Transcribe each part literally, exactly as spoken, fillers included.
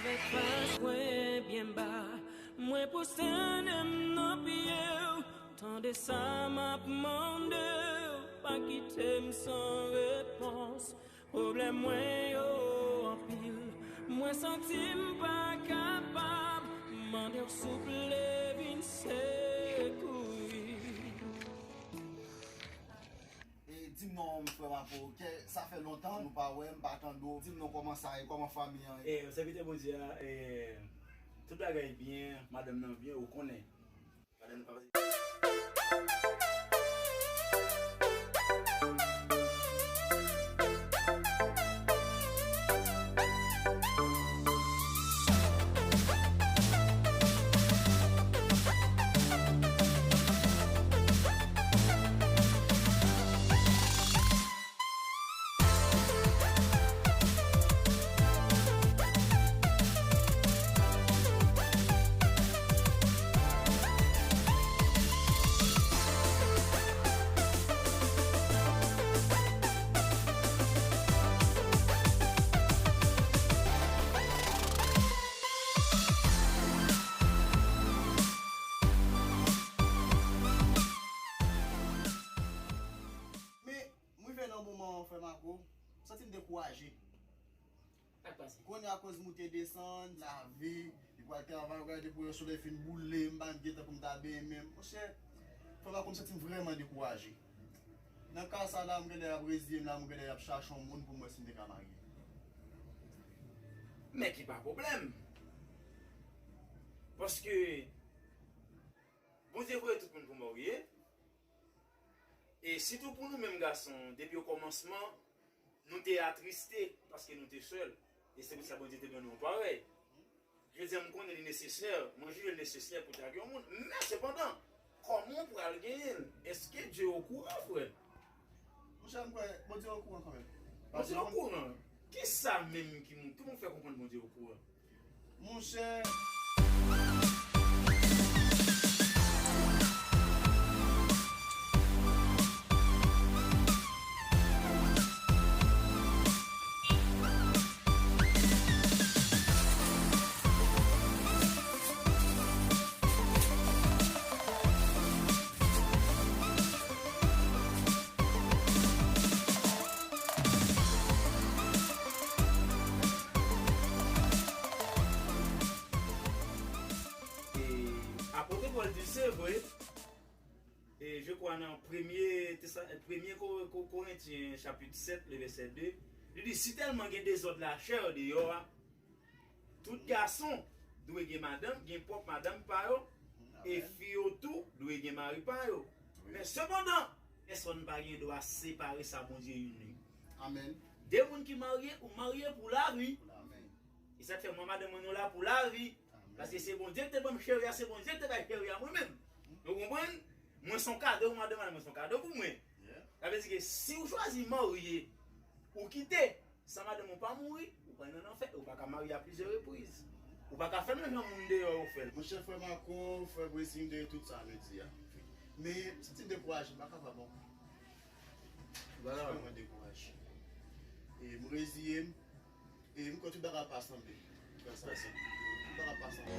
Avèk fas mwen byen ba, mwen pwostène m nan pye w. Tande sa m ap mande w, pa kite m san repons. Pwoblèm mwen yo anpil, mwen santi m pa kapab. Mande w souple vin sekouri. E di m non, frè Marco, ke sa fè lontan nou pa wè, m pa tande w. Di m non, kòman sa ye, kòman fanmi an ye? E, sèvitè Bondye a, e, tout bagay byen, madanm nan byen, ou konnen. Madanm nan pa Men, m rive nan moman an, frè Marco, m santi m dekouraje. Sa k pase? Kounye a, akoz moute desann, lavi, li pral travay, ou gade pou yon solèy fin boule, m pa menm gen tan pou m ta benyen menm. Monchè, frè Marco, m santi m vrèman dekouraje. Nan ka sa la, m genlè ap reziye m la, m genlè ap chache yon moun pou m wè si m te ka marye. Men ki pa pwoblèm. Paske Bondye voye tout moun pou marye. E sitou pou nou menm gason, depi okòmansman, nou te atriste paske nou te sèl. E se pou sa Bondye te ban nou yon parèy. Jodi a, m konnen li nesesè, mwen jije l nesesè pou ta gen yon moun. Men sepandan, kòman w pral genyen l? Èske Dye okouran, frè? Monchè, m kwè Bondye okouran kanmenm. Bondye okouran? Kisa menm ki moun, kòman w fè konprann Bondye okouran? Monchè. E, apot Pòl di, se vre, e, je kwa nan premye Tesa-, premye Ko-, Ko-, Korentyen chapit sèt, le vèsè de, li di, si tèlman gen dezòd lachè deyò a, tout gason dwe gen madanm, gen pwòp madanm pa yo, e fi yo tou dwe gen mari pa yo. Men sepandan, pèsonn pa gen dwa separe sa Bondye ini. Amèn. De moun ki marye, ou marye pou lavi. Amèn. E sa k fè mwen, madanm mwen, nou la pou lavi. Amèn. Paske se Bondye ki te ban m cheri a, se Bondye ki te bay cheri a mwen menm. Ou konprann? Mwen se yon kado pou madanm mwen, mwen se yon kado pou mwen. Yeah. Sa vle di ke si w chwazi marye, ou kite, san madanm ou pa mouri, ou pral nan lanfè, ou pa ka marye a plizyè repriz. Ou pa ka fè l menm jan moun deyò yo fè l. Monchè, frè Marco, frè Blessing, de tout sa nou di a. Men, m santi m dekouraje, m pa kapab ankò. M pa kapab. Vrèman dekouraje. E m reziye m. E m kwè tout bagay ap sanble. Tout bagay ap sanble.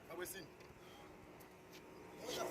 Sa vre, Sin. Monchè,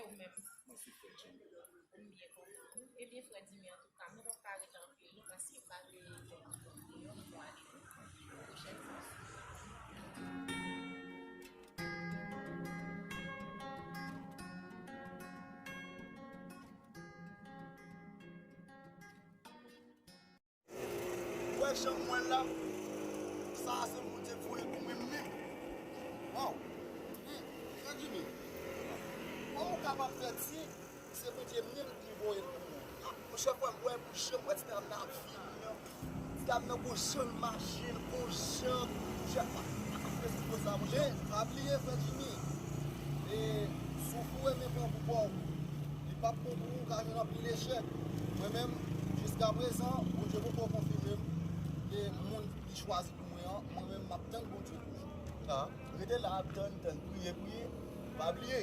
Ou menm? Mwen se frè Jimmy. M byen kontan. Ebyen, frè Jimmy, antouka, nou p ap ka rete anpil, non, paske m pa vle fè nou deyò, nou ale, wi. Pwochèn fwa. Ou wè jan m wè l la? Sa a se Bondye k voye l pou mwen menm. Waw! Hmm, Frè Jimmy, kòman w kapab fè di se Bondye menm ki voye l pou mwen? Ah, monchè, frè m, ou wè pou jan m wè ti dam nan ap vini an. Ti dam nan gon jan l mache, l gon jan, monchè, pa, pa, pa fè sou sa, monchè. Men, pa bliye, Frè Jimmy, e, si w foure men pran pou pa w, li p ap bon pou ou, ou ka jwenn anpil echèk. Mwen menm, jiskaprezan, Bondye poko konfime m ke moun li chwazi pou mwen an, mwen menm, m ap tann Bondye toujou. Ah, rete la, ap tann, tann, priye, priye. Pa bliye,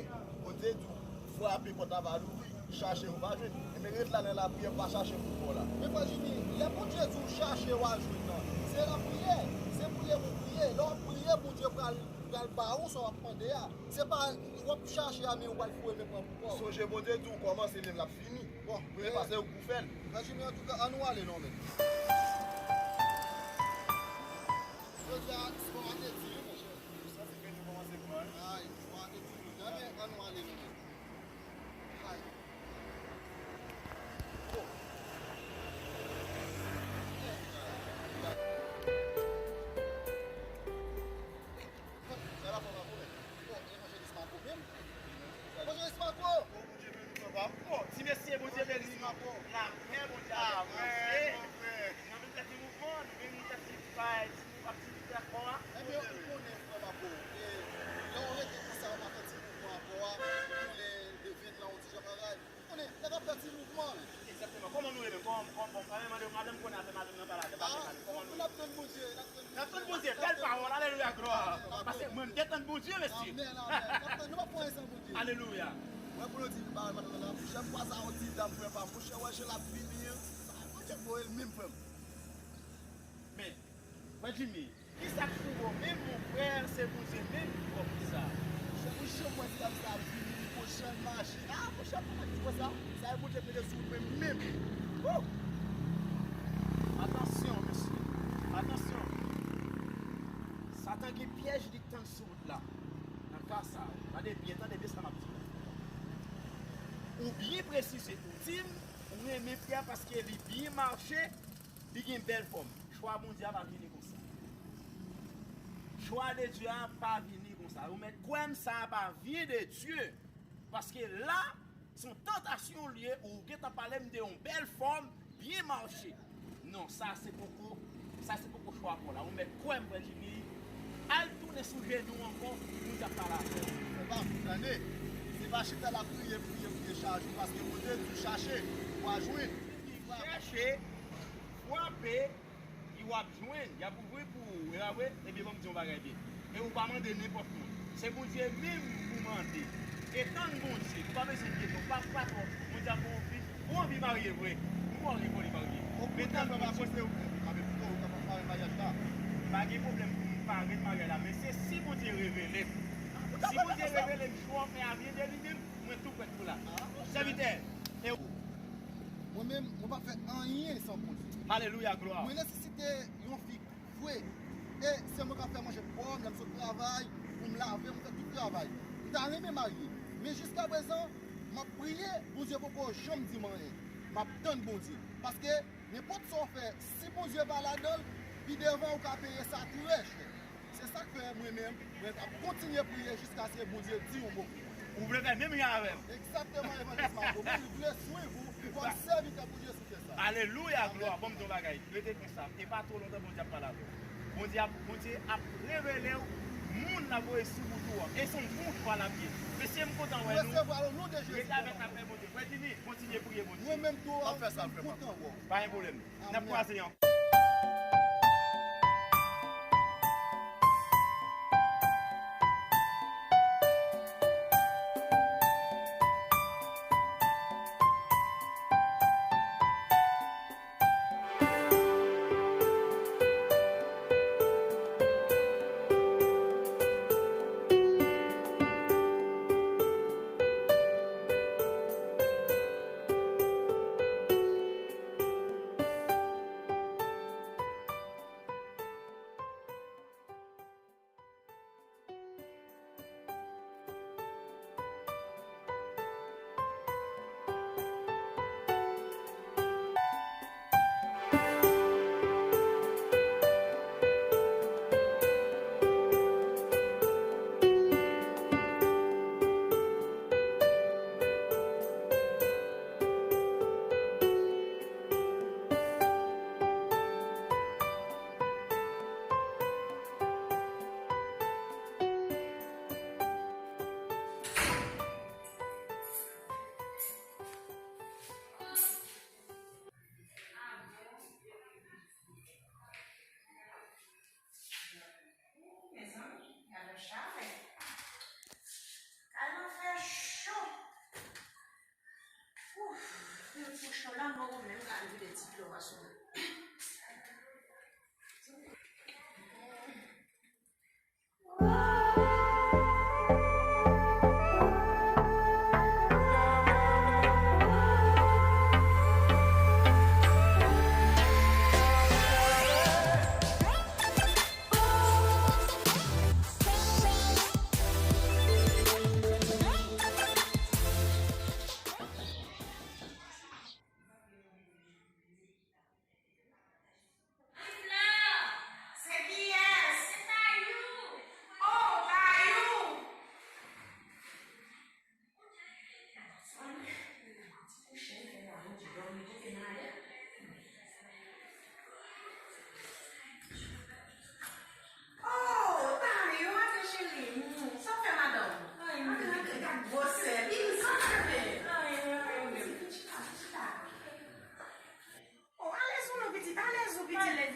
Bondye di w, frape, pòt la va louvri, chache, ou va jwenn. Ebyen, ret la nan lapriyè, pa chache pou kò w la. Men Frè Jimmy, lè Bondye di w chache, w a jwenn nan. Se lapriyè, se priye pou priye. Lè w ap priye, Bondye pral, pral ba ou sa w ap mande a. Se pa w ap chache a, men ou pral foure men pran pou kò w. Sonje Bondye di w kòmanse li, l ap fini. Bon, men pa se ou k pou fè l. Frè Jimmy, antouka, ann nou ale non, men. Jodi a, spò a te di wi, monchè. Ou santi ke nou kòmanse pran? Ay, spò a te di nou. Ebyen, ann nou ale non, men. Ay. Oh. Sa la fò pa konnen. Oh, evanjelis Marco menm. Evanjelis Marco! Oh, Bondye beni w, papa. Oh, ti mesye, Bondye beni w. Evanjelis Marco. Lapè, Bondye avèk nou. Amèn, mon frè. Nou vin fè ti mouvman, nou vin fè ti bay, ti mou-, ak ti mouvman kò a. Ebyen, ou konnen, frè Marco, e, lè w rete konsa, w pa fè ti mouvman kò a, ou konnen de venn lan, yon ti jan bagay. Konnen, nèg ap fè ti mouvman, wi. Egzakteman. Kòman nou ye menm? Kòman, kòman, kòman, madanm, madanm konnen afè madanm nan pa ladan, pa gen madanm. Kòman nou ye? N ap tann Bondye, n ap tann Bondye. N ap tann Bondye. Bèl pawòl. Alelouya, glwa. Paske mwen, m te tann Bondye, mesye. Amèn, amèn. N ap tann, nou p ap pran anyen san Bondye. Alelouya. Mwen, pou nou di, m pa wè madanm nan, monchè, m kwè sa, yon ti dam, frè pa m. Monchè, wè, jan l ap vini an. Sa, Bondye voye l menm, frè m. Men, frè Jimmy, kisa k pou bon menm, mon frè, se Bondye menm ki fè w fè sa. Monchè, pou jan m wè ti dam sa ap vini, pou jan l mache. Ah, monchè, kòman ki fè sa? Sa e Bondye mete sou wout mwen menm. Woo! Atansyon, mesye. Atansyon. Satan gen pyèj li tann sou wout la. Nan ka sa, gade byen, tande byen sa m ap di. Ou byen presize, ou di m, ou renmen frè a paske li byen mache, li gen bèl fòm. Chwa Bondye a pa vini konsa. Chwa de Dye a pa vini konsa. Ou mèt kwè m, sa a pa vyen de Dye. Paske la, se yon tantasyon l ye, ou gentan pale m de yon bèl fòm, byen mache. Non, sa se poko, sa se poko chwa pa w la. Ou mèt kwè m, frè Jimmy. Al tounen sou jenou w ankò, Bondye ap pale avè w. Frè pa m, tande, se pa chita la priye, priye, priye chak jou, paske Bondye di w chache, w a jwenn. Chèche, frape, e w ap jwenn, y ap ouvri pou ou, e pa vre? Ebyen, ban m di w yon bagay byen. E ou pa mande nenpòt moun. Se Bondye menm ou mande. E tann Bondye, ou pa bezwen enkyete w, pa, pa twò. Bondye ap ba w anvi, ou anvi marye vre. Ou pa anvi pou li marye. Men tann Bondye. Ou kapab pare maryaj la. Pa gen pwoblèm pou m pare maryaj la, men se si Bondye revele m. Si Bondye revele m, chwa w fè a vyen de li menm, mwen tou prèt pou la. Sèvitè, e ou? Mwen menm, mwen pa fè anyen san Bondye. Alelouya, glwa. Mwen nesesite yon fi vre. E se mwen k ap fè manje pou kò m, lè m sot travay, pou m lave, mwen fè tout travay. M ta renmen marye. Men jiskaprezan, m ap priye, Bondye poko janm di m anyen. M ap tann Bondye. Paske nenpòt sa w fè, si Bondye pa ladan l, pi devan ou ka peye sa trè chè. Se sa k fè mwen menm, mwen ap kontinye priye jiskaske Bondye di yon mo pou mwen. Ou vle fè menm jan avè m? Egzakteman, Evanjelis Marco. Mwen vle swiv ou kòm sèvitè pou Jezi. Alelouya, glwa. Bon, m di yon bagay. Rete konsa. E pa twò lontan Bondye ap pale avè w. Bondye ap, Bondye ap revele w moun l ap voye sou wout ou an. E se yon bon chwa l ap ye. Mesye, m kontan wè nou. Resevwa l o non de Jezi. Rete avèk lapè Bondye. Frè Jimmy, kontinye priye Bondye. Mwen menm tou, m kontan wè w. Pa gen pwoblèm. N ap kwaze ankò.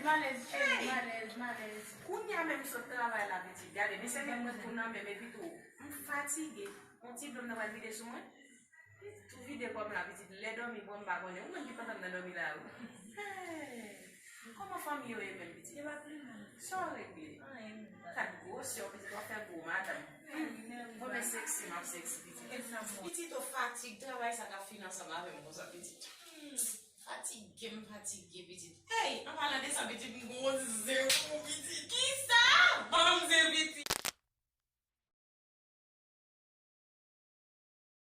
Malèz, cheri, malèz, malèz. Kounye a menm m sot travay la, pitit. Gade, mesye gen mwen tou nan men m, epi tou, m fatige. Yon ti dlo m nan pral vide sou mwen. Tou vide kò m la, pitit. Lè dòmi pran m pa konnen. Ou menm ki pantan nan dòmi la, wi. Hey! Kòman fanmi yo ye menm, pitit? Yo pa pli mal. Sa w regle? Anyen, menm pa. Sa gwosè w, pitit, w ap fè gwo madanm. Mèsi, mèsi. Bon, men seksi, m ap seksi, pitit. Pitit, ou fatig, travay sa k ap fini ansanm avè m konsa, pitit. Fatige, m fatige, pitit. Hey, an palan de sa, pitit, m gwo zen pou pitit. Kisa? Ban m zen, pitit.